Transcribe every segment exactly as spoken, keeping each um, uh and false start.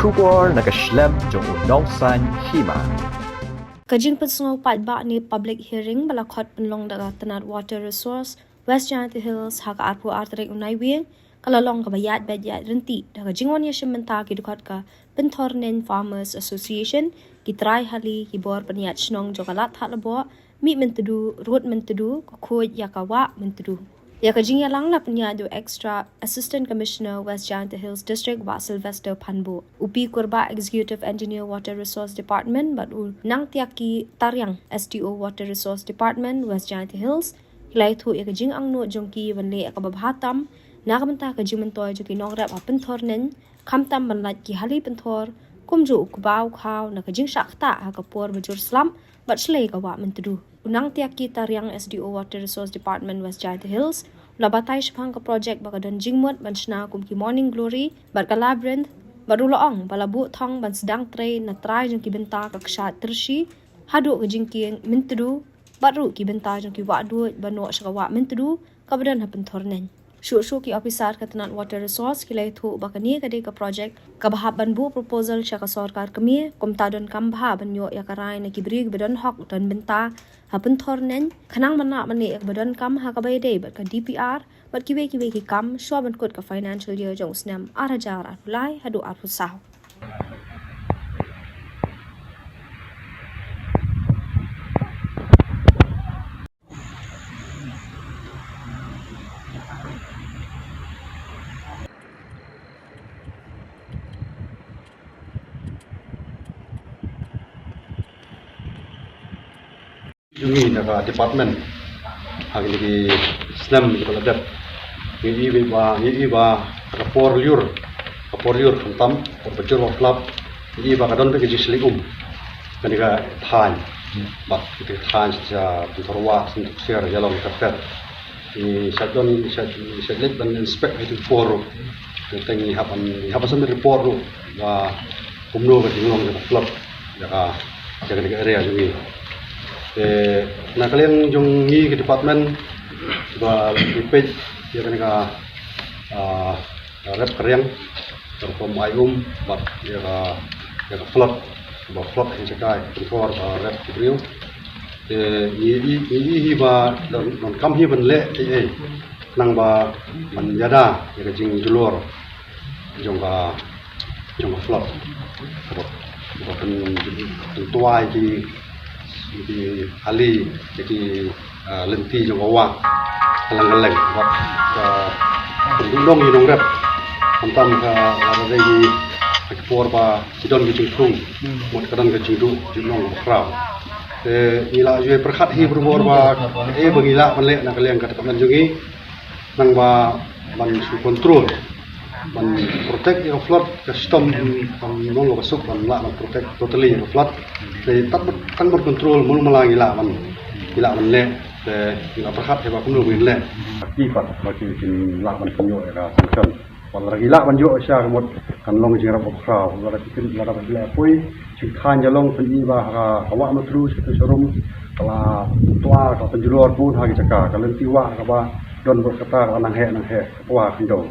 Khubor na ka shlem jong u nongsan hima. Ka jingpynsngew paidbah ne public hearing ba la khot pynlong da ka tnat Water Resource West Jaintia Hills ha ka arphew ar tarik u Naiwieng ka la long kaba ïaid beit ïaid ryntih da ka jingwan ïashim bynta ki dkhot ka Pynthorneiñ Farmers Association, ki trai hali, ki bor pynïaid shnong jong ka Ladthadlaboh, Mih Myntdu, Rud Myntdu, ka khuid ïa ka Wah Myntdu. Ïa ka jingïalang la pynïaid da u Extra Assistant Commissioner West Jaintia Hills District Bah Sylvester Phanbuh, u P Kurbah, Executive Engineer Water Resource Department, bad u Nangtiaki Tariang, S D O Water Resource Department West Jaintia Hills. Ki la ïathuh ïa ka jingangnud jong ki ban leh ïa kaba bha tam na ka bynta ka jingmyntoi jong ki nongrep ha Pynthorneiñ, khamtam ban lait ki hali pynthor, kumjuh u kbaw khaw na ka jingshah ktah ha ka por ba jur slap bad shlei ka Wah Myntdu. U Nangtiaki Tariang, S D O Water Resource Department West Jaintia Hills, u la batai shaphang ka project ba ka don jingmut ban shna kum ki Morning Glory bad ka Labyrinth, bad u la ong ba la buh thong ban sdang trei na trai jong ki bynta ka Kshaid Tyrshi haduh ka jingkieng Myntdu, bad ruh ki bynta jong ki wahduid ba noh sha ka Wah Myntdu kaba don ha Pynthorneiñ. Shuh shuh ki ophisar ka tnat Water Resource ki la ïathuh ba kane ka dei ka project kaba hap ban buh proposal sha ka sorkar kmie, kumta donkam bha ban ïoh ïa ka rai na ki briew kiba don hok don bynta ha Pynthorneiñ, khnang ban lah ban leh ïa kaba donkam ha kaba ïadei bad ka D P R bad kiwei kiwei ki kam shuwa ban kut ka financial year jong u snem ar hajar arphew lai haduh arphew saw. Jong ngi na ka department ha kine ki snem kiba la dep, ngi ïohi ba, ngi ïohi ba ka por lyiur, ka por lyiur khamtam, por ba jur ba phlap, ngi ïohi ba ka don beit ka jingshah leit um kane ka thaiñ, bad kane ka thaiñ sha Pynthorwah, Shnong Tuksiar, Ïalong, Kyrpet. Ngi shait don, shait, shait leit ban inspect ha itu por ruh. Te ngi hap ban, ngi hap ban submit report ruh ba kumno ka jinglong jong ka flood ïa ka, ïa kane ka area jong ngi. Te na ka liang jong ngi ka department ba ngi peit ïa kane ka, ah, rep ka riang, ka rukom ai um bad ïa ka, ïa ka flood, ba flood ha ki jaka, ka pynthor ba rep ki briew. Te ngi i, ngi i hi ba don, donkam hi ban leh ei ei khnang ba ban ïada ïa ka jingjulor jong ka, jong ka flood. Ba, ba pyn, pyntuai ki, ki hali, ki, ah, lynti jong ka wah. Ka lang ka leng. Ba, ah, pynduhnong ïa nongrep. Khamtam ka, lada dei ki, ki por ba ki don ki jingthung. Mut ka don ka jingduh, jingduhnong ba khraw. Te ngi la ju pyrkhat hi barabor ba, eh, ba ngi lah ban leh na ka liang ka department jong ngi. Nang ba ban shu control, ban protect ïa ka flood, ka shitom, ban long kaba suk, ban lah ban protect totally ïa ka flood. Te tang ban, tang ban control, mul mala ngi lah ban, ngi lah ban leh, te ngi la pyrkhat ïa ba kumno ngin leh. Ki pat, ba ki kin lah ban pynïoh ïa ka sanction. Wat la ki lah ban ïoh sha ka mut kan long jingïarap ba khraw, wat la ki kin, lada ki leh poi, Shu khan ïa long pyn-i ba ha ka Wah Myntdu sha tu sha rum ka la twa ka pynjulor bun ha ki jaka ka lynti wah kaba don bad kata kaba nang heh nang heh ka twa khyndew.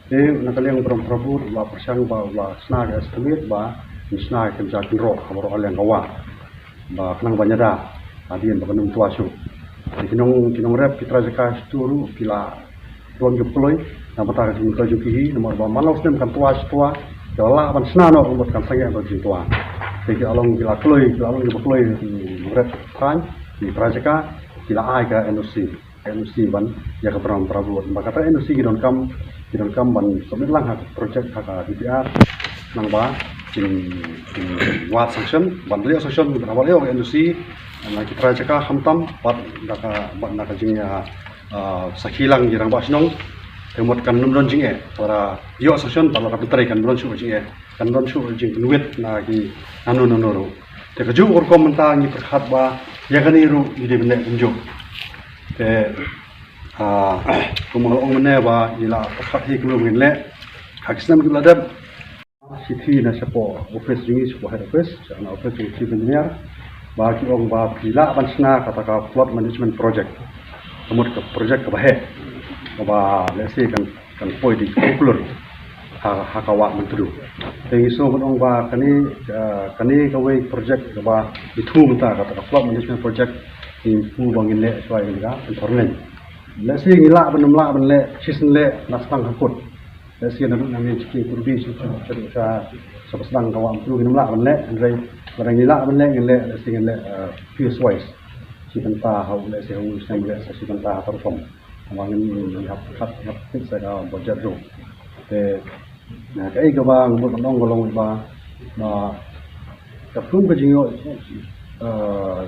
Te na ka liang u Barom Prabhu u la pyrshang ba u la shna ka estimate ba un shna ka kynja kynroh ha baroh ka liang ka wah ba khnang ban ïada hadien ba kan ym twa shuh. Te ki nong, ki nongrep ki trai jaka sha tu ruh ki la Tuan ki kloi, na bynta ka jingmyntoi jong ki hi, namar ba man la u snem kan twa shi twa, ki la lah ban shna noh ka mut kan sangeh ban jingtwa. Te ki la long ki la kloi, ki la long ki ba kloi, ki nongrep thaiñ, ki trai jaka, ki la ai ka N O C, N O C ban ïa ka Barom Prabhu. Ba kata N O C ki donkam, ki donkam ban submit lang ha ka project ha ka D P R, nang ba kin, kin wad sanction, ban leh sanction, ban leh ka N O C, na ki trai jaka khamtam, bad na ka, bad na ka jingïa ah, sakhi lang ïa rangbah shnong, te mut kan ym don jingeh, para ïoh sanction, para la ka bynta kan ym don shuh jingeh, kan ym don shuh jingpynwit na ki nano nano ruh. Te kajuh ka rukom mynta ngi pyrkhat ba ïa kane ruh ngi dei ban leh kumjuh. Te, ah, kum nga la ong mynne ba ngi la pyrkhat hi kumno ngin leh, ha ki snem kiba la dep. Shithi na shapoh office jong ngi, shapoh head office, sha na office jong chief engineer, ba ki ong ba phi lah ban shna kata ka flood management project. Ka mut ka project kaba heh, kaba lehse kan, kan poi dei popular. ha, ha ka wah Myntdu. Te ngi sngew ban ong ba kane, eh, kane kawei project kaba ithuh mynta, kata ka flood management project, ngi pu ba ngin leh shuwa ïa ka Kynthorleiñ. Lehse ngi lah ban ym lah ban leh shisien leh na sdang ha kut. Lehse naduh na Meiñ Chiki Purbi shu shu shu shu shu ba sdang ka wah Myntdu ngin ym lah ban leh, hynrei lada ngi lah ban leh ngin leh, lehse ngin leh, eh, phase wise. Shi bynta ha u, lehse ha u snem leh sa shi bynta ha ka rukom. Namar ngin, ngin hap, hap, hap fix sa ka budget ruh. Te, na, kaei kaba nga mut ban ong ka long ba, ba, ka kum ka jingïoh, eh,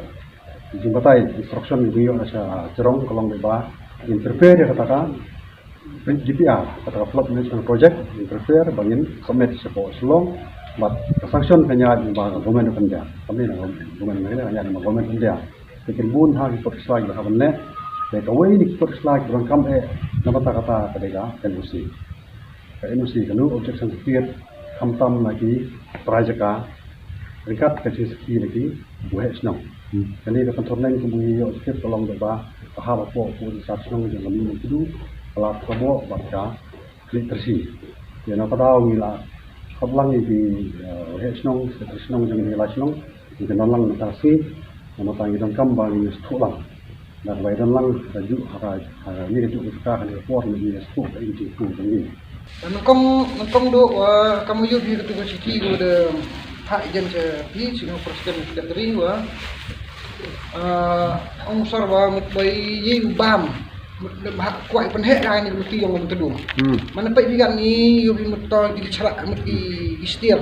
jingbatai instruction jingïoh na sha jrong ka long ba ngin prepare ïa kata ka D P R, kata ka flood management project, ngin prepare ba ngin submit sha ka Shillong, bad ka sanction kan ïaid ba ka Government of India, company na Government of India, kan ïaid ba Government of India. Te kin bun ha ki kot ki slide ba hap ban leh. Te kawei na ki kot ki slide ba donkam eh na bynta kata ka dei ka N O C. Ka N O C ka no objection certificate khamtam na ki trai jaka ryngkat ka jingsakhi na ki waheh shnong. Hmm. Kane ka Kynthorleiñ kumba ngi ïoh jingtip ka long ba ka hap hapoh ka Umsat Shnong jong ka Myntdu, ka Ladthadlaboh bad ka Khliehtyrshi. Ïa na ka daw ngi la khot lang ïa ki, eh, waheh shnong, secretary shnong jong ngi la shnong, ngi don lang mynta ka sngi, namar ngi donkam ba ngin ïa sngewthuh lang. Lada bai don lang, ka juh, ha ka, ha ka, ngi ka juh ka jaka, ha ka por, ngi ïa sngewthuh, ka in jingpynjah jong ngi. Nyngkong, nyngkong duh, wa, kam u ïoh phi katu ka shithi, wa da phah jan sha phi, sha ka president secretary, wa, ah, ong sor wa mut bai ïa u bam. Mut da ba kwah pynheh ka ni luti jong Myntdu. Hmm. Mana peit phi kan ni ïoh phi mut to ki chrak mut ki, ki stier.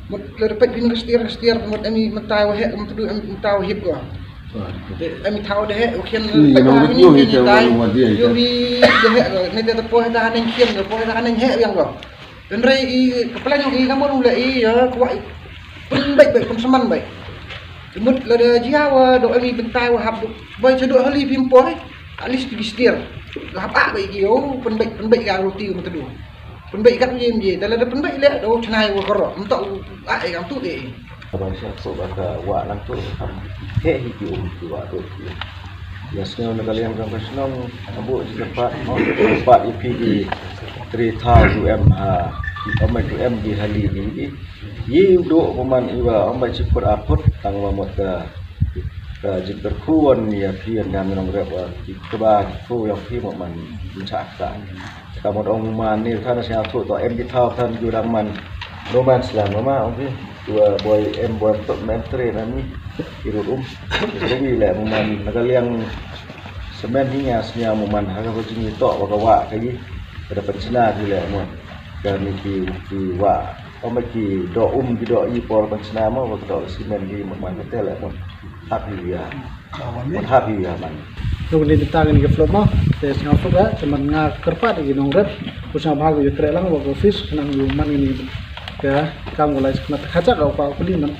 Mut lada peit phi ni ka stier, ka stier mut em i mynta wa heh Myntdu em mynta wa hip ko. Em i thaw da heh u khian. Ni peit nong ha ni ïoh ni hi te tai. Wan wan dia hi ïoh te. Phi da heh ko. Ni te ta poi ta neng khian ko, poi ta neng heh yang ko. Hynrei i ka plan jong i ka mon u leh i ïa kwah i pynbeit beit, pynsman beit. Mut lada jia wa doh em i bynta wa hap doh. Bai cha doh hali phim poi. At least phi stier. La hap ah beit ki o pynbeit, pynbeit ka roti u Myntdu. Pynbeit kat u jim je. Te lada pynbeit leh doh chnai wa koro. Mynta u ah i kam tu te. Ba sha so ba ka wa lang tu kam. He hi ki um ki wa tu ki. Ïa sngew na ka liang jong ka shnong, abu jingkyrpad, mo, kyrpad ïa phi ki three thousand em ha, ym bai tu em ki hali ki, ki. Ïa u doh pynban i wa, ym bai chi phut a phut, tang wa mut ka, ka jingkyrkhu wan ïa phi ïa ngam nong rep wa, ki kba ki khu ïa phi mo man, jingchak ka. Ka mut ong man ni than sngewthuh to em ki thaw than ju dang man. No man's land ma ong ki. Tua boi em boi tok men tre na ni. Ki rut um. Ki rut um le mo man na ka liang semen hi nga sngewthuh mo man ha ka jingïatoh wa ka wa ka yi. Ka da pynchna ki le mo. Ka ni ki ki wa. Ong ba ki doh um ki doh i por pynchna mo wa ki doh semen ki mo man ka te le mo. Hap hi ïa. Hap hi ïa man. Ngi dei tang ngi ka flood mo. Te sngewthuh ka, te man nga kyrpad ïa ki nongrep. Ku sngewbha ïa u trei lang wa ka office, nang ïa man ngi ka kam wa lai sngewthuh ka chak ka wa ka li man.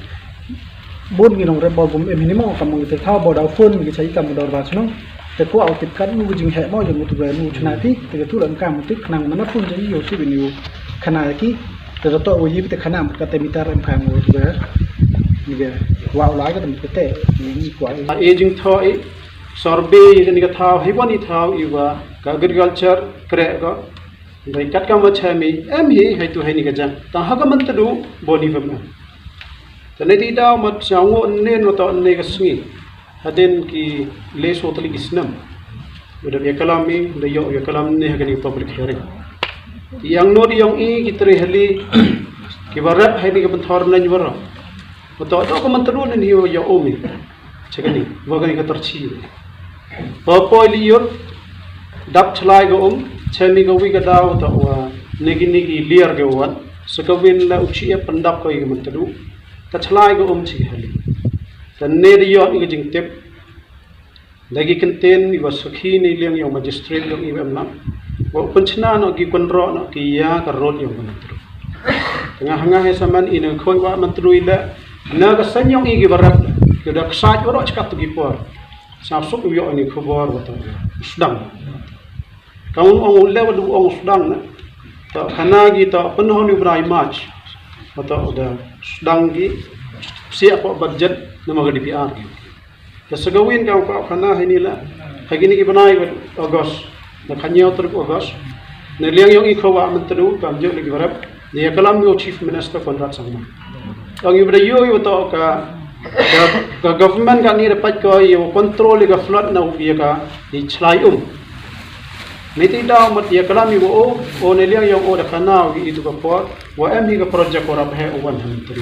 Bun ngi nongrep ba bun em hi ni mo, kam ngi te thaw ba da phone ngi chai kam da ba shnong. Te kwah u tip kat u jingheh mo jong u tu ba u chna ti, te ka tu la kam u tip khnang mana phone jong i u shu bin u khana ki. Te to u yi te khana ka te mitar em kam u tu ba. Ni ga kwah u la ka te te ni kwah. E jingthoh i survey ka ni ka thaw hi wan i thaw i wa ka agriculture kre ka. Dei kat ka ma chami em hi hai tu hai ni ka jang. Tang ha ka Myntdu boni bam em. Te nei ti daw mat sha ngo nen wa to ne ka sngi. Hadien ki le so tali ki snem. Wa da ïa kalam i, da ïoh ïa kalam ne ha kani public hearing. Ti ïang no di ïong i ki tre hali ki ba rep hai ni ka benthor na nyuara. Wa to do ka Myntdu ne ni wa ïa umi. Cha kani, wa kani ka tarchi. Pa poi li yor, dap chlai ka um, chemi ka wi ka daw ta wa, ne ki ne ki liar ka wan. Sa ka win la u chi e pandap ko i ka Myntdu. Ka chlai ka um chi hali. Ka ne da ïoh i ka jingtip. Da ki kyntien i wa sakhi ni liang ïong magistrate ïong i wa em lang. Wa u pynchna no ki kynroh no ki ïa ka rot ïong ka Myntdu. Nga hanga he saman i na khoi wa Myntdu i le. Na ka san ïong i ki wa rep le. Ki da ksaj wa ro chkat tu ki por. Sa suk u ïoh ni khubor wa ta sdang. Ka ong ong le wa du ong sdang na. Ta khana ki ta pynhon u brai mach. Wa ta da sdang ki. Siap wa budget nama ka D P R ki. Ka sa ka win ka ka khana hi ni la. Ka kini ki bnai ka August. Da ka hynñiew tarik August. Na liang yong i khawa Myntdu kam jooh lagi barap. Ni ya kalam yo Chief Minister Conrad Sangma. Ang yu bada yo yu to ka ka, ka government ka ni dapat ko yo control ka flood na u ya ka i chlai um. Ni ti da mat ya kalam yu o o ne liang yong o da kana wi itu ka por wa em hi ka project ko rap he u wan ha Myntdu.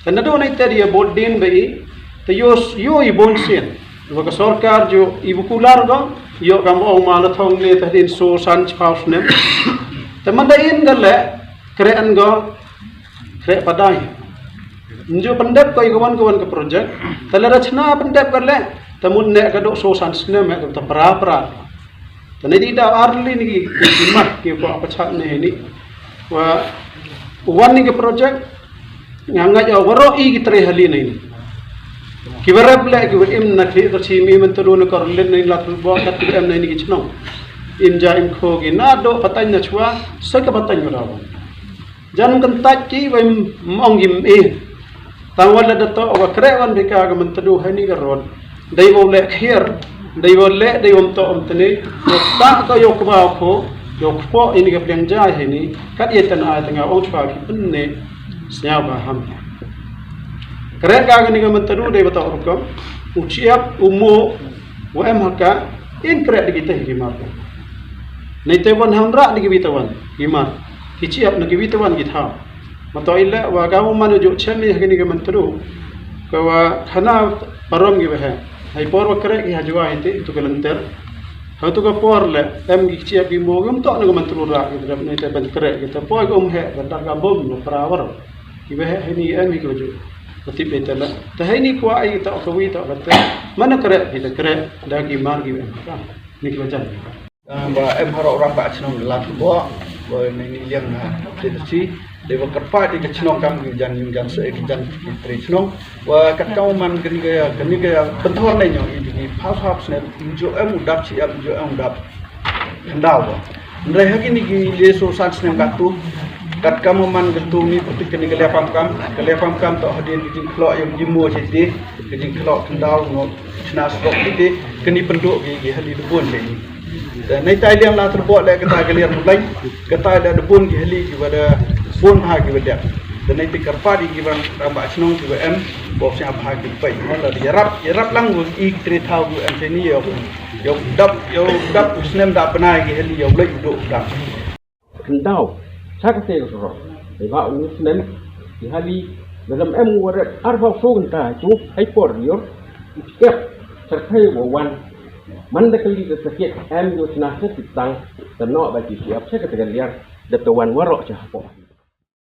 Tanda do nai te dia bot din ba i te yo yo i bon sien. Wa ka sorkar jo i bukular go yo kam ong ma la thong ne ta din so san chipau snem. Te manda in ga le kre an go kre padai. Njo pendep ko i go wan go wan ka project. Te la rachna pendep ga le te mun ne ka do so san snem he te pra pra. Tane di da arli ni ki ki mat ki ko apa chat ne ni. Wa wan ni ki project nga nga ja waro i ki tre hali ni. Ki warap le ki im na ki to chi mi men to na kor len ni la tu bo kat ki em ni ki chnong. Im ja im kho ki na do patang na chwa sa ka patang na rawan. Jan kan tat ki wa im ong im e. Tang wan la da to wa kre wan bika ka Myntdu hani ka ron. Dei wa le khier, dei wa le dei wa to om tene. Yo ta ka yo kba ko yo kpo ini ka pliang ja hani kat ye tan ai tanga ong chwa ki penne. Snya ba ham. Kre ka ni ka Myntdu dei wa to rukom. U chiap u mo wa em haka in kre di kita hi mar. Nei te wan ham ra di ki bitawan hi mar. Ki chiap na ki bitawan ki thaw. Ma to ila wa ka man jo chen ni ha kini ka Myntdu. Ka wa khana parom ki wa he. Hai por wa kre ki ha jwa hi te tu ka lenter. Ha tu ka por le em ki chiap ki mo gum to na ka Myntdu ra ki dap ni te ban kre ki te por ka um he ka dar ka bom no pra war. Ki wa he hai ni em ki wa jo. Ka tip te la. Te hai ni kwa ai to ka wi to ka te. Mana kre ki te kre da ki mar ki wa em ka. Ni ki wa jan. Ba em harok rang ba chnong la tu bo. Ba ni ni liang na te si. Dei ba kyrpad ïa ka chnong kam ki jan ïing jan seh ki jan ki trei chnong. Wa kat kam man kani ka kani ka pynthor ne ñiong ïa ki phap phap snem, ju em u dap chi em ju em u dap. Khyndaw ba. Hynrei ha kini ki le so san snem ka tu. Kat kam man ka tu ni pyntik kani ka le pam kam, ka le pam kam to hadien ki jingkhlok ïa ki mo chi ti, ki jingkhlok khyndaw no chna srok chi ti, kani pynduh ki ki hali du bun chi. Te nei tai liang la terbok le kata ka liang mulai, kata da bun ki hali ki ba da bun ha ki ba dep. Te nei ti kyrpad ki ban ramba chnong ki ba em, bok sia bha ki pai. Mo la yarap yarap lang wi i tri thau wi em seni yo. Yo dap yo dap snem da pnai ki hali yo lek do dap. Khyndaw sa ka te ka sorok. Te ba u snem ki hali dalam em warat arba so kynta tu hai por yor. Yep. Serkai wa wan. Man da kali da sakit em yo sna sa kitang. Te no ba ki siap sa ka te ka liar. Da te wan warok sa hapo.